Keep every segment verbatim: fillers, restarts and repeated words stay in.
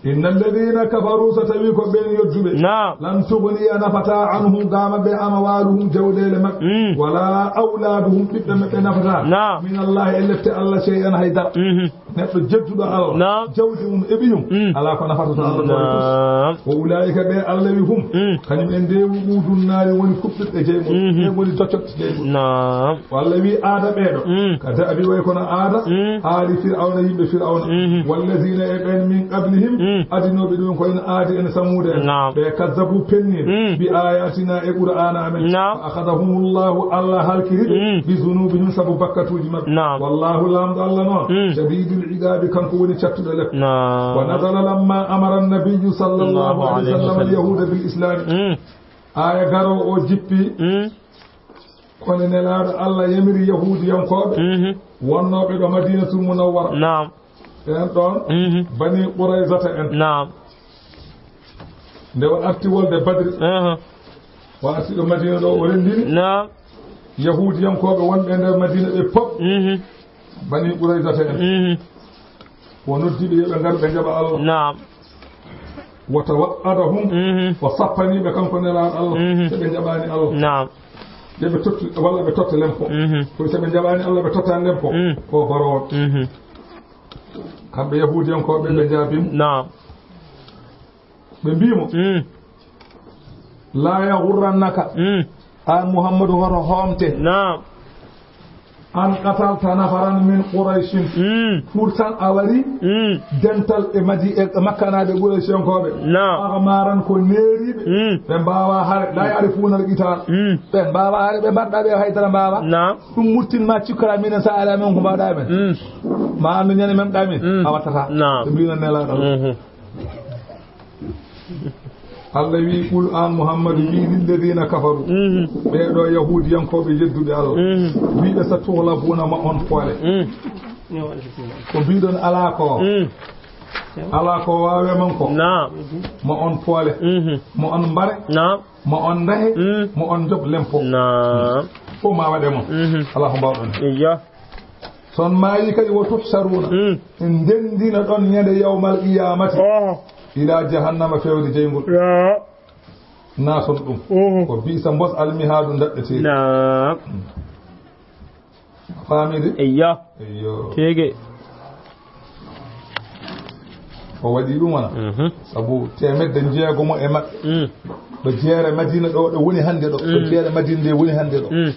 إن الذين كفروا, so tawii ko ɓen yedduɓe, Naam. لن تغني, nafataa, عنهم, ga maɓɓe, أموالهم, jawɗeele maɓɓe, Mm. ولا أولادهم, ɓiɓɓe maɓɓe nafataa, Naam. من الله, e lette Allah, شيئا, hay dara. Mhm. Neɗɗo jedduɗo Allah, Naam. jawdi mum e ɓiyum, Mm. alaa ko nafata to Allah ɓooyata. Naam. وأولئك, ɓe Allah wi hum, Mm. kañum en de, وقود النار, woni kuɓɓirɗe jeyngol, Mhm. ɓe woni docotte jeyngol. Naam. Walla wi aada ɓeeɗo. Mm. Ka da'bi way kono aada. Mm. Aali Fir'awna, yimɓe Fir'awna. Mhm. والذين, e ɓen, من قبلهم. Mm. Adinooɓe ɗum ko en Aadi en Samuuda en. Naam. Ɓe kazzabu penni. Mm. بآياتنا, e Qur'aana amen. Naam. فأخذهم الله, Allah halkiri ɓe. Mm. بذنوبهم, sabu bakkatuuji maɓɓe. Naam. والله, Laamɗo Allah non. Mm. شديد العقاب, kanko woni cattuɗo lepte. Naam. ونزل لما أمر النبي صلى الله عليه وسلم اليهود بالإسلام. Mm. Aaya garoowo o jippi. Mm. Kono Nelaaɗo Allah yamiri Yahuudiyankooɓe Mhm. wonnooɓe ɗo Madiinatul Munawwara. Naam. Ɓen ɗon Mhm. Bani Qurayzata en. Naam. Nde o arti wolde Badri, Aha. o arti ɗo Madiina ɗo, o renndini Naam. Yahuudiyankooɓe wonɓe e nder Madiina ɓe pop. Mhm. Bani Qurayzata en. Mhm. O noddi ɓe, yo ɓe ngar, ɓe njaɓa Allah. Naam. وتوعدهم, Mhm. o sappanii ɓe kanko Nelaaɗo Allah, Mhm. so ɓe njaɓaani Allah. Naam. Yo ɓe tottu, walla ɓe totta lempo. Mhm. Ko so ɓe njaɓaani Allah, ɓe tottaani lempo. Mm. Ko baroowo. Mhm. Kamɓe Yahuudiyankooɓe, ɓe njaabii mo. Naam. Ɓe mbii mo, Mm. لا يغرنك, Mm. an Muhammadu, hoto hoomte. Naam. أن قتلت نفرا من قريش. Mm. Pourtant a warii Mm. dental e Madi-, e Makkanaaɓe Qurayshiyankooɓe. Naam. أغمارا, ko neeriiɓe. Mm. Ɓe mbaawaa hare. لا يعرفون القتال. Mm. Ɓe mbaawaa hare, ɓe mbarɗaa ɓe hay dara mbaawaa. Naam. Ɗum murtin ma cikkoraa minen, so a alaa men ko mbaawɗaa men. Mm. Ma anndu ñande memɗaa min, Mm. a wattataa. Naam. Ɓe mbii non Nelaaɗo. Mhm. Allah wi'i, "Qul, an Muhammadu, wi'i, lilladina kafaru, Mhm. ɓee ɗoo Yahuudiyankooɓe yedduɓe Allah, Mhm. wi'i ɓe, satughlabuna, ma on poole." Mm. Ko mbiɗon alaa ko, Mm. alaa ko waawe mon ko, Naam. ma on poole, Mhm. ma on mbare, Naam. ma on ndahe, Mm. ma on njoɓ lempo. Naam. Fof ma waɗe mon. Mhm. Alaa ko mbaawɗon. Iya. So on maayii kadi, wa tuhsharuuna, Mm. en ndenndina ɗon ñande yawmal qiyaamati, Oho. ila jahannama, fewde jeyngol. Ya. Naaton ɗum. Mhm. Ko bi'sa mbos almihaadu ndaɗɗeteeri. Naam. Faamii de? Eyya. Eyyo. Keege. O waɗi ɗum wona. Mhm. Sabu teemedde njeegomo e maɓɓe. Mm. Ɗo jeere Madiina ɗo, ɗo woni hannde ɗo. Ɗo Mm. jeere Madiina nde woni hannde ɗo. Mm.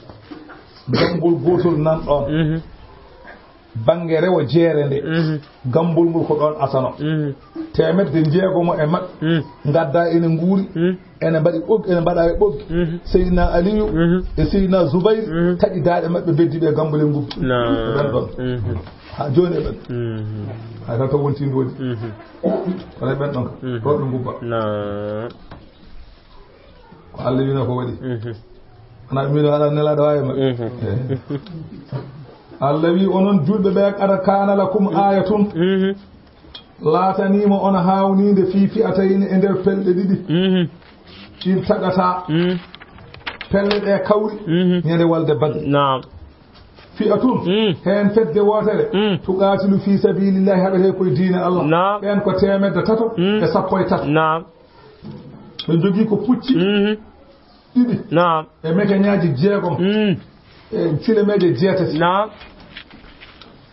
Ganngol gootol nan ɗon. Mhm. Bannge rewo jeere nde. Mhm. Ganngol ngol ko ɗon asano. Mhm. Teemedde njeegomo e maɓɓe. Mm. Ngaddaa ene nguuri. Mm. Ene mbaɗi ɓoggi, ene mbaɗa e ɓoggi. Mhm. Seydina Aliyu Mhm. e Seydina Zubayr Mhm. taƴi daaɗe maɓɓe, beddi ɓe gambole ngubbi. Naam. Ɓe ɓen ɗon. Mhm. Haa jooni e ɓen. Mhm. Hay tan to wonti ndoodi. Mhm. Kono e ɓen ɗon ka. Mhm. Ɗo ɓe ngubba. Naam. Ko Allah wino ko waɗi. Mhm. Ana ɓe wino ala nelaaɗo waawi maɓɓe. Mhm. Eh. Allah wi onon julɓe ɓe, qad kaana lakum aayatun. Mhm. Laataniima on haawniinde fii fi'atayni e nder pelɗe ɗiɗi. Mhm. Iltaqata. Mhm. Pelle ɗe kawri. Mhm. Ñande walde Badri. Naam. Fi'atun. Mhm. Heen fedde wootere. Mhm. Tuqaatilu fii sabiilillahi, haɓete koye diine Allah. Naam. Ɓeen ko teemedde tato Mhm. e sappo e tato. Naam. Ɓe njogii ko pucci. Mhm. Ɗiɗi. Naam. E mekeñaaji jeegom. Mm. E filemeeje jeetati. Naam.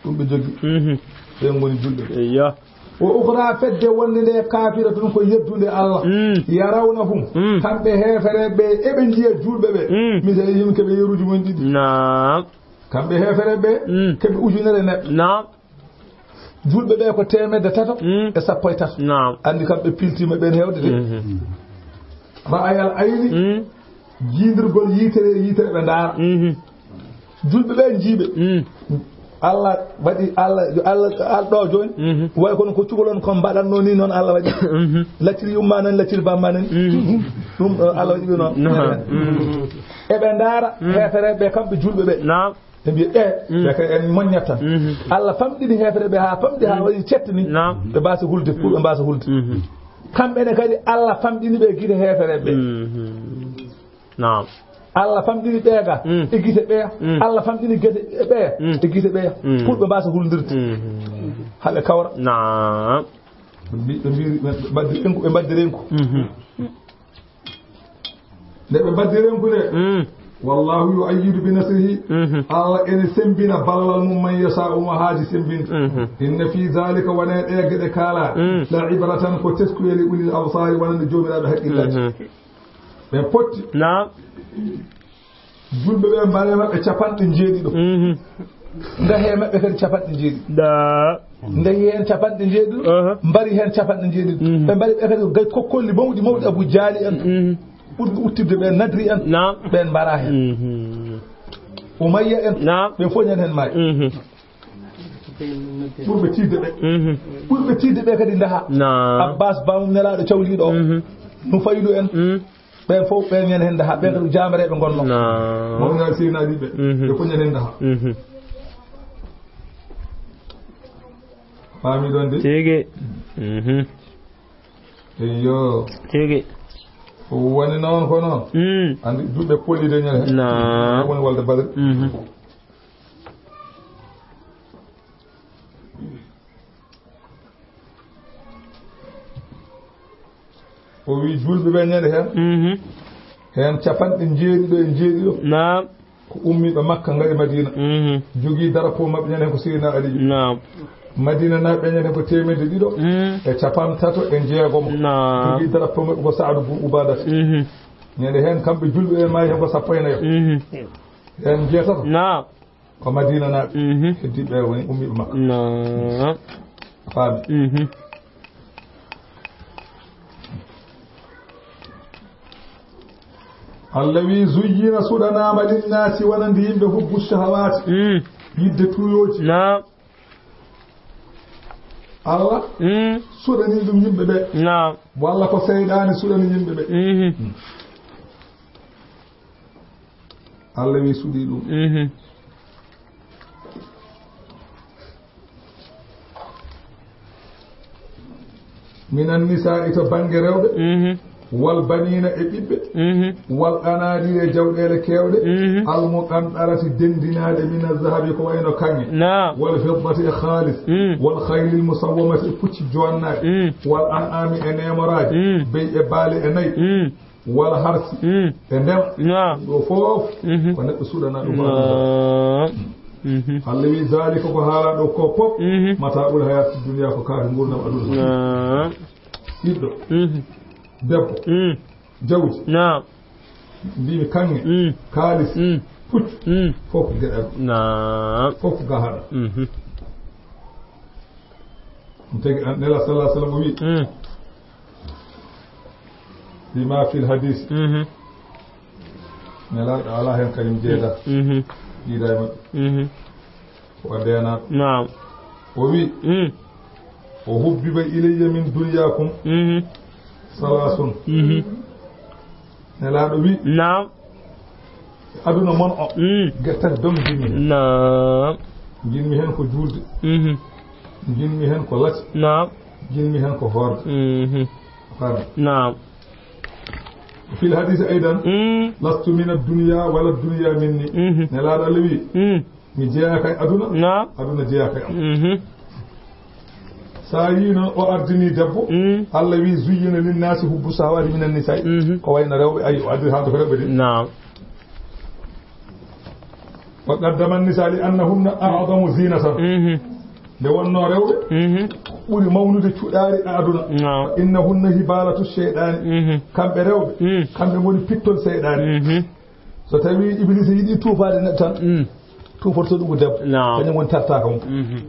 Ɗum ɓe jogi. Mhm. Ɓen ngoni julɓe ɓe. Eyyo. Wa ukhra, fedde wonde nde kaafira ɗum ko yeddunde Allah. Mm. Yarawnahum. Mm. Kamɓe heefereɓe ɓe, eɓe njiya julɓe ɓe. Mm. Misalihim, keɓe yeruuji mum ɗiɗi. Naam. Kamɓe heefereɓe ɓe, Mm. keɓe ujunere neɗɗo. Naam. Julɓe ɓe ko teemedde tato Mm. e sappo e tato. Naam. Anndi kamɓe piltiima ɓen heewde de. Mhm. Ra'ayal ayni, Mm. jiindirgol yiitere e yiitere ɓe ndaara. Mhm. Julɓe ɓe njiiɓe. Mm. Allah waɗi, Allah, Allah, Allah ɗo jooni. Mhm. Way kono ko cukalon kon mbaɗatno ni noon Allah waɗi. Mhm. Lacciri yumma nan, lacciri bamma nan. Mhm. Ɗum, eh, Allah waɗi ɓe noon. Naam. Mhm. Eɓe ndaara Mm. heefereɓe ɓe kamɓe julɓe ɓe. Naam. Ɓe mbiya, "Eh, Mm. ɓe kay en moññat tan." Mhm. Allah famɗini heefereɓe ɓe haa famɗi, haa Mm. waɗi cettini. Naam. Ɓe mbaasa hulde, pour ɓe mbaasa hulde. Mhm. Kamɓe ne kadi, Allah famɗini ɓe gite heefereɓe ɓe. Mhm. Naam. Allah famɗini ɓeya ga Mm. e gite ɓeya. Mm. Allah famɗini gite ɓeya Mm. e gite ɓeya. Mm. Pour ɓe mbaasa huldirde. Mhm. Haa ɓe kawra. Naam. Ɓe mbi-, ɓe mbi-, ɓe mbaddi renku, ɓe mbaddi renku. Mhm. Nde ɓe mbaddi renku nde, mm, "Wallahu yu'ayyidu bi nasrihi." Mhm. Allah ene sembina ballal mum man yasha'u mo haaji sembinde. Mhm. "Inna fi zalika," wona e ɗee geɗe kaalaaɗe, mm, "la ibratan," ko teskuye, "li ulil absari," wonande joomiraaɓe haqqillaaji. Mhm. Ɓe potti. Naam. Julɓe ɓe mbari e maɓɓe capanɗe njeeɗiɗo. Mhm. Ndahi e maɓɓe kadi capanɗe njeeɗiɗo. Da. Ndahi heen capanɗe njeeɗiɗo. Aha. Mbari heen capanɗe njeeɗiɗo. Mhm. Ɓe mbari ɓe kadi ko gay kokkolli mawɗi mawɗi, Abu Jaali en. Mhm. Ɓurɓe uttidde ɓe, Nadri en. Naam. Ɓeen mbara heen. Mhm. Umayya en. Naam. Ɓe fof ñande heen maayi. Mhm. Ɓurɓe tiiɗde ɓe. Mhm. Ɓurɓe tiiɗde ɓe kadi ndaha. Naam. Abbas, baamum Nelaaɗo cawliiɗo o. Mhm. Nufaylu en. Mhm. Ɓeen fof, ɓeen ñande heen ndaha. Ɓeen kadi ko jaamareeɓe ngonnoo. Naam. Mawninaaɓe Seydina Ali ɓe. Mhm. Ɓe fof ñande heen ndaha. Mhm. Faami ɗon de? Tigi. Mhm. Eyyo. Tigi. Ko woni noon ko noon. Mm. Anndi duɗe polli de ñande heen. Naam. Woni walde Badri. Mhm. O wi'i julɓe ɓe ñande heen, mhm, heen capanɗe njeeɗiɗo e njeeɗiɗo, naam, ko ummiiɓe Makka ngari Madiina. Mhm. Jogii drapeau maɓɓe ñande heen ko Seydina Aliyu. Naam. Madiina naaɓe ñande heen ko teemedde ɗiɗo, mm, e capanɗe tato e jeegom. Naam. Jogii drapeau maɓɓe ko Sa'adu bun Ubaadata. Mhm. Ñande heen kamɓe julɓe ɓe maayi heen ko sappo e nayo. Mhm. Heen jeetato. Naam. Ko Madiina naaɓe. Mhm. Heddiiɓe ɓe woni ummiiɓe Makka. Naam. A faami? Mhm. Allah wi'i, "Zuyyina," suɗanaama, "linnaasi," wonande yimɓe, "hubbu shahawaati," mm, yidde tuuyooji. Naam. Allah, mm, suɗanii ɗum yimɓe ɓe. Naam. Walla ko seyɗaani suɗani yimɓe ɓe. Mhm. Allah wi'i suɗii ɗum. Mhm. Minan nisaa'i to bannge rewɓe, mhm, wal baniina e ɓiɓɓe, mhm, wal qanaatiiri e jawɗeele keewɗe, mhm, al muqantarati denndinaaɗe mina zahabi ko wayno kaŋŋe, naam, wal fiddati e kaalis, mm, wal khaylil musawwamati e pucci joonnaaɗi, mm, wal an'aami e neemoraaji, mm, be'i e baali e nayi. Mm. Wala harsi. Mm. E ndema. Naam. Ɗo fof, mhm, ko neɗɗo suɗanaa ɗum. Naam. Mhm. Allah wi'i, "Zaalika," ko haalaa ɗo ko fof, mhm, "mataa'ul hayaati dunya," ko kaari nguurndam aduna. Naam. Ɓiɗɗo. Mhm. Debbo. Mm. Jawdi. Naam. Mbiimi kaŋŋe. Mm. Kaalis. Mm. Puccu. Mm. Fof ko geɗal. Naam. Fof ko gahaɗal. Mhm. Tigi an, Nela sallallahu alaihi wasallam o wi, mm, bima fil hadis. Mhm. Nelaaɗo alaa heen kañum jeeda. Mhm. Jiida e maɓɓe. Mhm. Ko o deenaaɗo. Naam. O wi, mm, "O hubbiba ilayya min dunyakum, mhm, salasun." Mhm. Nelaaɗo wi, naam, aduna mon o, mm, geɗe tati dong njiɗmi heen. Naam. Njiɗmi heen ko juulde. Mhm. Njiɗmi heen ko lati. Naam. Njiɗmi heen ko hoorde. Mhm. Faami? Naam. Fil hadisi aydan, mm, "Lastu min ad-dunya wala ad-dunya minni." Mhm. Nelaaɗo Allah wi, mm, "Mi jeyaaka e aduna, naam, aduna jeyaaka e am." Mhm. So a yii noon o ardini debbo, mm, Allah wi, "Zuyyina linnaasi hubbu shahawaati minan nisa'i." Mhm. Ko wayno rewɓe, ayi, o ardiri haalde ko rewɓe de. Naam. Wa qaddama an-nisaa li annahunna a'zamu zinatan. Mhm. Nde wonnoo rewɓe, mhm, ɓuri mawnude cuɗaari e aduna. Naam. Innahunna hibalatu shaytaani. Mhm. Kamɓe rewɓe, mm, kamɓe ngoni pittol seyɗaani. Mhm. So tawii Ibliisa yiɗii tuufaade neɗɗo tan, mm, tuuforto ɗum ko debbo. Naam. Kañum woni tartaaka mum. Mhm.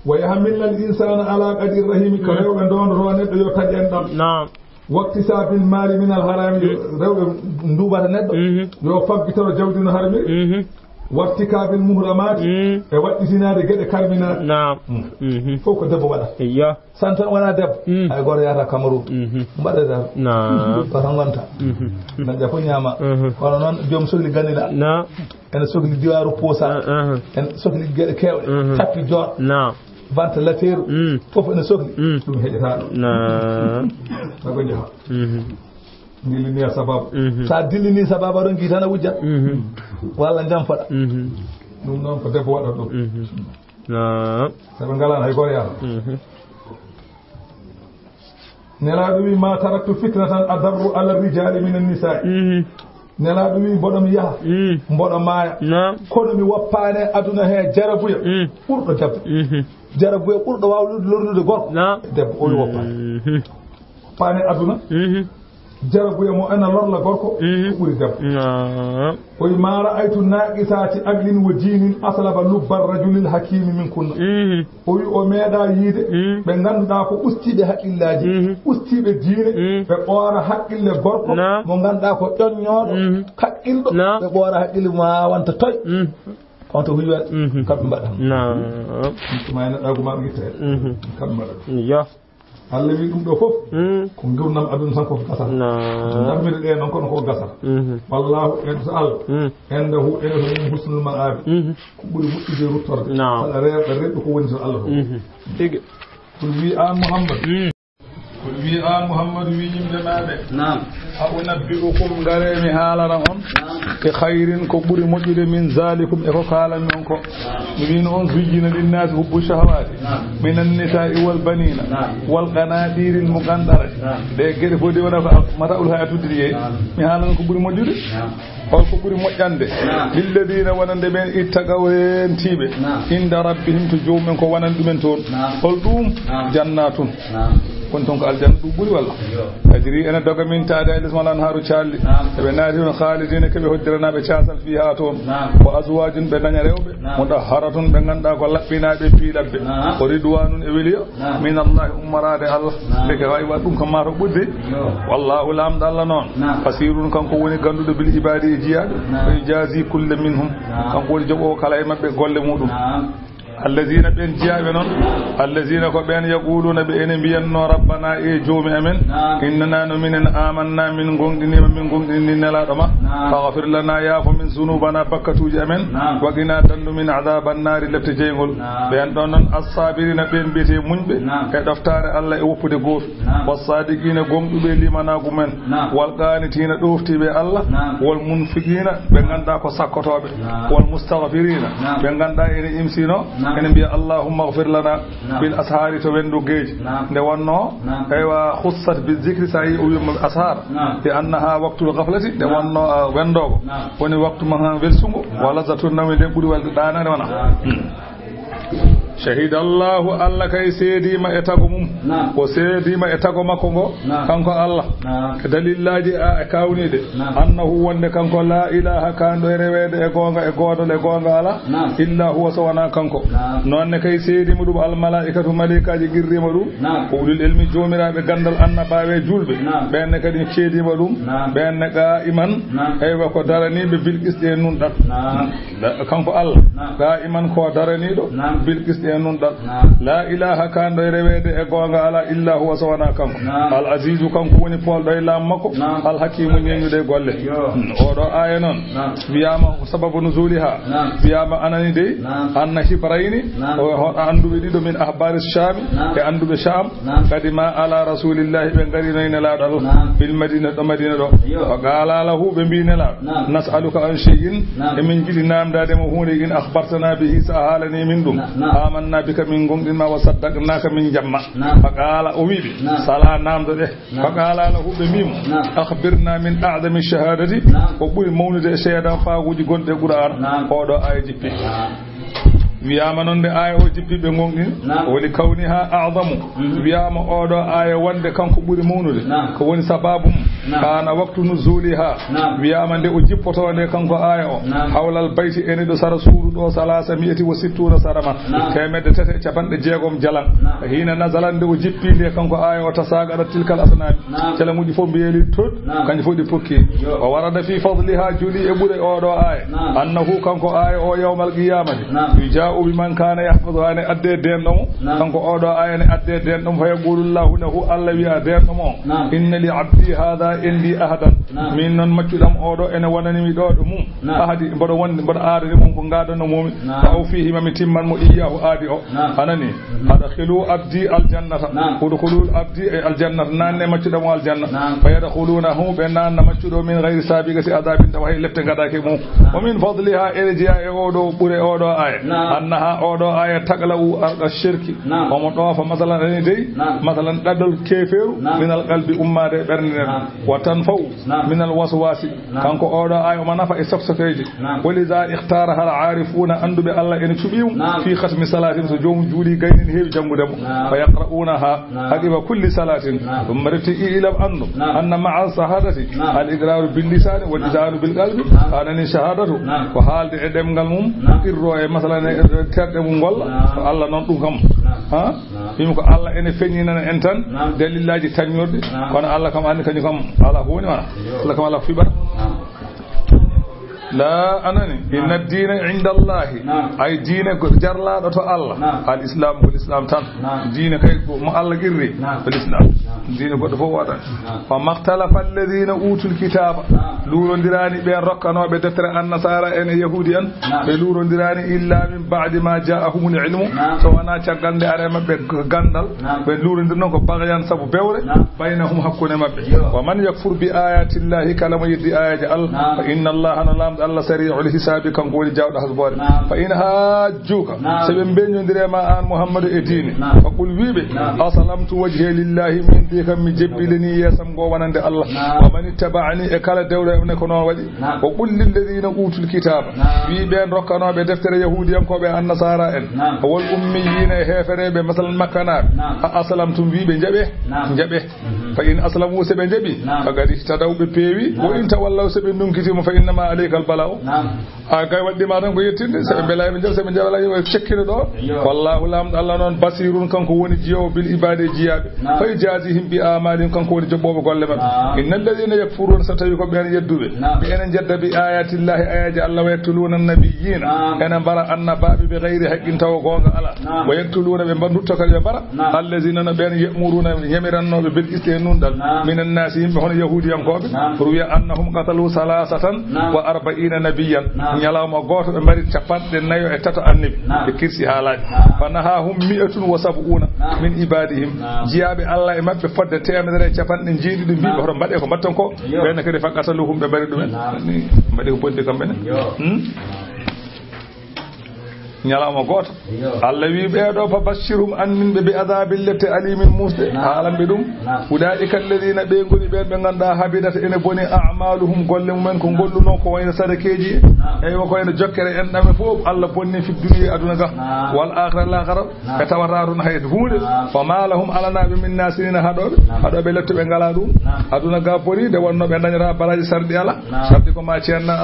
Wa yahmilna al-insaana ala qadri rahimi, ko, mm, rewɓe ndondotoo neɗɗo yo taƴ enɗam. Naam. Waktisaabil maali minal haraami, mm, rewɓe nduuɓata neɗɗo, mhm, yo faggitoro jawdi no harmiri. Mhm. Wartikaabil muhramaati, mm, e waɗɗitinaade geɗe karminaaɗe. Naam. Mm. Mhm. Fof ko debbo waɗa. Eyyo. San tan wonaa debbo. Mm. Hay gooto yahata Cameroun. Mhm. Mbaɗa dal. Naam. Ko tan wonta. Mhm. Nan ƴa ko ñaama. Mhm. Kono noon joom sokli ganila. Naam. Ene sokli diwaaru Poosa. Ah, ah. Ene sokli geɗe keewɗe. Mhm. Tappi joor. Naam. Ventilateur. Mm. Fof ene sokli. Mm. Ɗum heƴataa ɗo. Naam. Tago jaha. Mhm. Ndillini a sababu. Mhm. Sa dillini sababu, aɗon jii tan a wujjat. Mhm. Walla jamfaɗa. Mhm. Ɗum noon ko debbo waɗata ɗum. Mhm. Naam. Sabu ngalaa hay gooto yaata. Mhm. Nelaaɗo wi, "Ma taraktu fitnatan adarru ala rijali min annisa'i." Mhm. Nelaaɗo wi, "Mboɗo mi yaha, Mm. mboɗo maaya. Naam. Kono mi woppaani aduna he jarabuya Mm. ɓurɗo debbo. Mhm. Jarabuya ɓurɗo waawde lornude gorko." Naam. Debbo, o wi woppaani. Mhm. Woppaani aduna. Mhm. Jarabuya mo ena lorla gorko, Mhm. ko ɓuri debbo. Naam. O wi, "Ma ra'aytu naqisati aqlin wa dinin aslaba lubba rajulil hakimi min kunna." Mhm. O wi o meeɗaa yiide Mm. ɓe ngannduɗaa ko ustiiɓe haqqillaaji, Mhm. ustiiɓe diine, Mm. ɓe ɓoora haqqille gorko Naam. mo ngannduɗaa ko ƴoññooɗo, Mm. kaqqilɗo, Naam. ɓe ɓoora haqqille mo waawanta toy. Mm. On to huywere, Mhm. kamɓe mbaɗa. Naam. Tuma e neɗɗaagu ma ɓe gitta heen. Mhm. Kamɓe mbaɗa. Yo. Allah wi ɗum ɗo fof, Mm. ko ngurnam aduna tan ko gasata. Naam. Darmiri ɗe noon kono ko gasata. Mhm. Wallahu, en so Allah, Mm. indahu, ene to mum husnul ma'abi. Mhm. Ko ɓuri moƴƴude ruttorde. Naam. Kala rewɓe, rewɓe ko woni to Allah fof. Mhm. Tigi. Kul wi an Muhammad. Mm. Kul wi an Muhammad wi yimɓe maaɓe. Naam. A unabbi'ukum, ngare mi haalana on. Naam. Bi khayrin, ko ɓuri moƴƴude min zalikum e ko kaalan on ko. Naam. Mi wiino on zuyyina linnaasi hubbu shahawati. Naam. Minan nisa'i wal banina. Naam. Wal qanatiril muqantarati. Naam. Ɗe geɗe fof de wona ko mata'ul hayatid dunya. Naam. Mi haalana ko ɓuri moƴƴude. Naam. Hol ko ɓuri moƴƴande? Naam. Lilladina, wonande ɓen, ittaqaw, rentiiɓe. Naam. Inda rabbihim, to Joomumen, ko wonani ɗumen toon. Naam. Hol ɗum? Naam. Jannatun. Naam. Woni toon ko aljanna ɗum ɓuri walla? Yo. Tajri, ene doga min tahtiha al anharu caalli. Naam. Eɓe naati toon khalidina, keɓe hoddiranaaɓe caasal fiha toon. Naam. Wa azwajun, ɓe daña rewɓe. Naam. Mutahharatun, ɓe ngannduɗaa ko laɓɓinaaɓe piilabbe. Naam. Wa ridwanun, e weliyo. Naam. Min Allahi, ummoraade Allah. Naam. Ndeke wawi waɗ ɗum kam maa to ɓurdi. Yo. Wallahu, Laamɗo Allah noon. Naam. Basirun, kanko woni gannduɗo bil ibadi, e jiyaaɓe. Naam. Wa yujazi kulla minhum. Naam. Kanko woni joɓoowo kala e maɓɓe golle muɗum. Naam. Allazina, ɓen jiyaaɓe noon. Allazina, ko ɓen yaquluna, ɓe ene mbiyanno, rabbana, e Joomi amen. Naam. Innana, no minen, amanna, min gonɗinima, min gonɗinni Nelaaɗo ma. Naam. Faghfir lana, yaafo min, zunubana, bakkatuuji amen. Naam. Wa qina, dandu min, adhaban nari, lepte jeyngol. Naam. Ɓen ɗon non, as-sabirina, ɓen mbiyetee muñɓe, Naam. e ɗoftaare Allah e woppude gooto. Naam. Was-sadiqina, gomɗuɓe e limanaagu men. Naam. Wal qanitina, ɗoftiiɓe Allah. Naam. Wal munfiqina, ɓe ngannduɗaa ko sakkotooɓe. Naam. Wal mustaghfirina, Naam. ɓe ngannduɗaa ene imsino, Naam. ene mbiya, "Allahumma ighfir lana." Naam. Bil ashari, to wendo geeji. Naam. Nde wonno, Naam. eywa, khussat bi zikri, sa yi o wiima ashar. Naam. Li annaha waqtul ghaflati, nde Naam. wonno, ah, wendoogo. Naam. Woni waktu mo han welsungo. Naam. Wa lazatun nawmi, nden ɓuri welde ɗaanare wona. Naam. Hmm. Shahida Allahu, Allah kay seediima e tago mum. Naam. O seediima e tago makko ngo, Naam. kanko Allah. Naam. E dalillaaji a, e kawniiɗe. Naam. Annahu, wonde kanko, la ilaha, kaanɗo e reweede e goonga, e goodal e goonga alaa, Naam. illa huwa, so wonaa kanko. Naam. Noon ne kay seediima ɗum almalaa'ikatu, malaa'ikaaji qirriima ɗum. Naam. Ko ulul ilmi, joomiraaɓe ganndal, annabaaɓe, juulɓe. Naam. Ɓeen ne kadi seediima ɗum. Naam. Ɓeen ne qaa'iman, Naam. eywa, ko daraniiɓe bil qisti e nunɗal. Naam. La-, kanko Allah, Naam. qaa'iman ko daraniiɗo, Naam. bil qisti e nunɗal. Naam. La ilaha, kaanɗo e reweede e goonga alaa, illa huwa, so wonaa kanko. Naam. Al azizu, kanko woni poolɗo e laamu makko. Naam. Al hakimu, ñeeñuɗo e golle. Yo. Hmm, oɗo aaya noon, Naam. wiyaama ko sababu nuzuliha. Naam. Wiyaama anani dey, Naam. anna hibrayni, Naam. o, o annduɓe ɗiɗo min ahbari Shami, Naam. e annduɓe Sham, Naam. Kadima ala rasulillahi, ɓe ngarino e Nelaaɗo Allah, Naam. fil Madina, ɗo Madina ɗo. Yo. Fa qala lahu, ɓe mbi Nelaaɗo, Naam. Nas'aluka an shay'in, Naam. emin jiɗi naamndaade mo huunde, in akhbartana bihi, so a haalani min ɗum. Na-, naam. Amanna bika, min gonɗinma, wa saddaqnaka, min jamma. Naam. Fa qala, o wi ɓe, Naam. Sala, naamndo ɗe. Naam. Fa qala lahu, ɓe mbi mo, Naam. Akhbirna min a'zami shahadati, Naam. ko ɓuri mawnude e seedankaaguuji gonɗi e Qur'aana. Naam. Oɗo aaya jippi. Naam. Wiyaama noon nde aaya o jippi ɓe gonɗini, Naam. woni kawniha a'zamu. Mhm. Wiyaama oɗo aaya wonde kanko ɓuri mawnude. Naam. Ko woni sababu mum? Naam. Kana waqtu nuzuliha. Naam. Wiyaama nde o jippotoo nde kanko aaya o. Naam. Hawlal bayti ene ɗo sara suudu ɗo salasa mi'ati wa sittuna sanama. Naam. Teemedde tati e capanɗe jeegom jalan. Naam. Hina nazalan nde o jippi nde kanko aaya o tasaqadat tilkal asnam. Naam. Calamuuji fof mbeeli tut, Naam. kanji fof ɗi pukki. Yo. Wa warada fi fadliha, juli e ɓure oɗo aaya. Naam. Annahu, kanko aaya o, yawmal qiyamati. Naam. Yuja'u bi man kana yahfazuha, ne adde denɗo mo. Naam. Kanko oɗo aaya ne adde denɗo mo, fa yaqulu Allahu lahu, Allah wi'a denɗo mo. Naam. Inna li abdi hadha Indi ahadan. Naam. Min non maccuɗam oo ɗoo ene wonani mi ɗoo ɗo mum. Naam. Ahadi, mboɗo wondi, mboɗo aadani mum ko ngaadano mum. Naam. Fa awfihi, ma mi timman mo iyyahu aadi o. Naam. Anani. Mhm. Adkhilu abdi aljannata. Naam. Udkhulu abdi e aljannata. Naanne maccuɗam o aljanna. Naam. Fa yadkhulunahu, ɓe naanna maccuɗo min ghayri sabiqati adabin, tawa hay lepte ngaɗaaki mum. Naam. Wa min fadliha, ene jeyaa e oo ɗoo ɓure oo ɗoo aaya. Naam. Annaha, oo ɗoo aaya, taqla'u arqa shirki. Naam. Omo ɗoofa, masalan, ene dey, naam, masalan, ɗaɗol keefeeru, naam, minal qalbi, ummaade e ɓernde nden. Naam. Wa tanfa'u, naam, minal waswasi. Naam. Kanko oo ɗoo aaya omo nafa e soksokeeje. Naam. Wa liza ikhtaraha al aarifuuna, annduɓe Allah ene cuɓi mo, naam, fi khatmi salatin, so joomum juuli gayni ne heewi janngude mo. Naam. Fa yaqra'uunaha, naam, aqiba kulli salatin. Naam. Ɗum refti, i'lam, anndu, naam, anna ma'a shahadati, naam, al iqraaru bil lisaani wal, naam, izaanu bil qalbi. Naam. Anani shahadatu, naam, ko haalde e ɗemngal mum, naam, qirro e masalan e terɗe mum golla. Naam. Ko Allah non ɗum kam. Naam. Ha? Naam. Wimo ko Allah ene feññinana en tan, naam, dalillaaji taññorɗi, naam, kono Allah kam anndi kañum kam alaa ko woni wana. Yo. Allah kam alaa ko fiɓata. Naam. La anani, naam, inna diina inda Allahi. Naam. Ay diine ko jarlaaɗo to Allah. Naam. Al Islam, ko Islam tan. Naam. Diine kay ko mo Allah qirri, naam, ko Islam. Naam. Diine goɗɗo fof waɗa. Naam. Fa maktalafa alladina utul kitaba. Naam. Luurondiraani ɓeen rokkanooɓe deftere annasaara en e yahuudi en. Naam. Ɓe luurondiraani illa min ba'di ma ja'ahumul ilmu. Naam. So wanaa caggal nde ari e maɓɓe gandal. Naam. Ɓe luurondir non ko bagayan sabu bewre. Naam. Baynahum hakkunde maɓɓe. Yo. Wa man yakfur bi ayatillahi, kala mo yeddi ayaji Allah. Naam. Fa inna Allaha, no Laamɗo Allah, sari'ul hisabi, kanko woni jaawɗo hasboore. Naam. Fa in hajjuka, naam, so ɓe mbeññondiri e ma an Muhammadu e diine, naam, fa qul, wiiɓe, naam, aslamtu wajhi lillahi, min de kam mi jebbilini yeesam ngo wonande Allah. Naam. Wa man ittaba'ani, e kala dewɗo e ko noon waɗi. Naam. Wa qul lilladina utul kitaba, naam, wii ɓeen rokkanooɓe deftere yahuudiyankooɓe e annasaara en, naam, wal ummiyina e heefereeɓe, masalan makkanaaɓe, naam, a aslamtum, wii ɓe njaɓe, naam, njaɓe. Mhm. Fa in aslamu, so ɓe njaɓi, naam, faqad ihtadaw, ɓe peewi. Naam. Wa in tawallaw, so ɓe ndunkitiima, fa innama alayka al bala'u. Naam. A gay waɗɗi ma tan ko yettinde, so ɓe mbelaay ɓe njaɓa, so ɓe njaɓalaay yo ɓe cekkino ɗo. Yo. Wallahu, Laamɗo Allah noon, basirun, kanko woni jiyoowo, bil ibaadi, e jiyaaɓe. Naam. Fa yujazihim bi amalihim, kanko woni joɓɓoowo golle maɓɓe. Naam. Inna alladina yakfuruna, so tawi ko ɓeen yedduɓe, naam, ɓe enen jedda bi ayatillahi, ayaji Allah, wa yaktuluna nabiyina, naam, ene mbara annabaaɓe, bi gayri haqqin, tawa goonga alaa. Naam. Wa yaktuluna, ɓe mba-, ndutto kadi ɓe mbara, naam, allazina, no ɓeen ya'muruna, yamirannooɓe, bil qisti, e nunɗal, naam, minan naasi, yimɓe hono yahuudiyankooɓe. Naam. Ruwiya annahum qatalu salasatan, naam, wa arba'ina nabiyyan. Naam. Ñalawma gooto ɓe mbari capanɗe nayo e tato annabi. Naam. Ɓe kirsi haalaaji. Naam. Fa nahahum mi'atun wa sab'una, naam, min ibadihim. Naam. Jiyaaɓe Allah e maɓɓe fodde teemedere e capanɗe jeeɗiɗi mbii ɓe, naam, hoto mbaɗe ko mbaɗton ko. Yo. Ɓeen kadi fa qataluhum, ɓe mbari ɗumen. Naam. Ni, mbaɗi ko bonti kam ɓene. Yo. Hmm? Ñalawma gooto. Yo. Allah wii ɓee ɗoo, fa bashirhum, annin ɓe, bi adabin, lette, alimin, muusɗe. Naam. Haalan ɓe ɗum. Naam. Ulaika alladina, ɓee ngoni ɓeen ɓe ngannduɗaa, habidat, ene boni, amaluhum, golle mumen, ko ngollunoo, ko wayno sadakeeji. Naam. Eywa, ko wayno jokkere enɗam e fof, Allah bonni fi dunya, aduna ga. Naam. Wal akhira, lahara. Naam. Ɓe tawataa ɗum hay huunde. Naam. Wa ma lahum, alanaa ɓe, min nasirina, haɗooɓe. Naam. Haɗooɓe lettuɓe ngalaa ɗum. Naam. Aduna ga boni, nde wonnoo ɓe ndañataa baraaji, sarɗi alaa. Naam. Sarɗi ko ma ceenna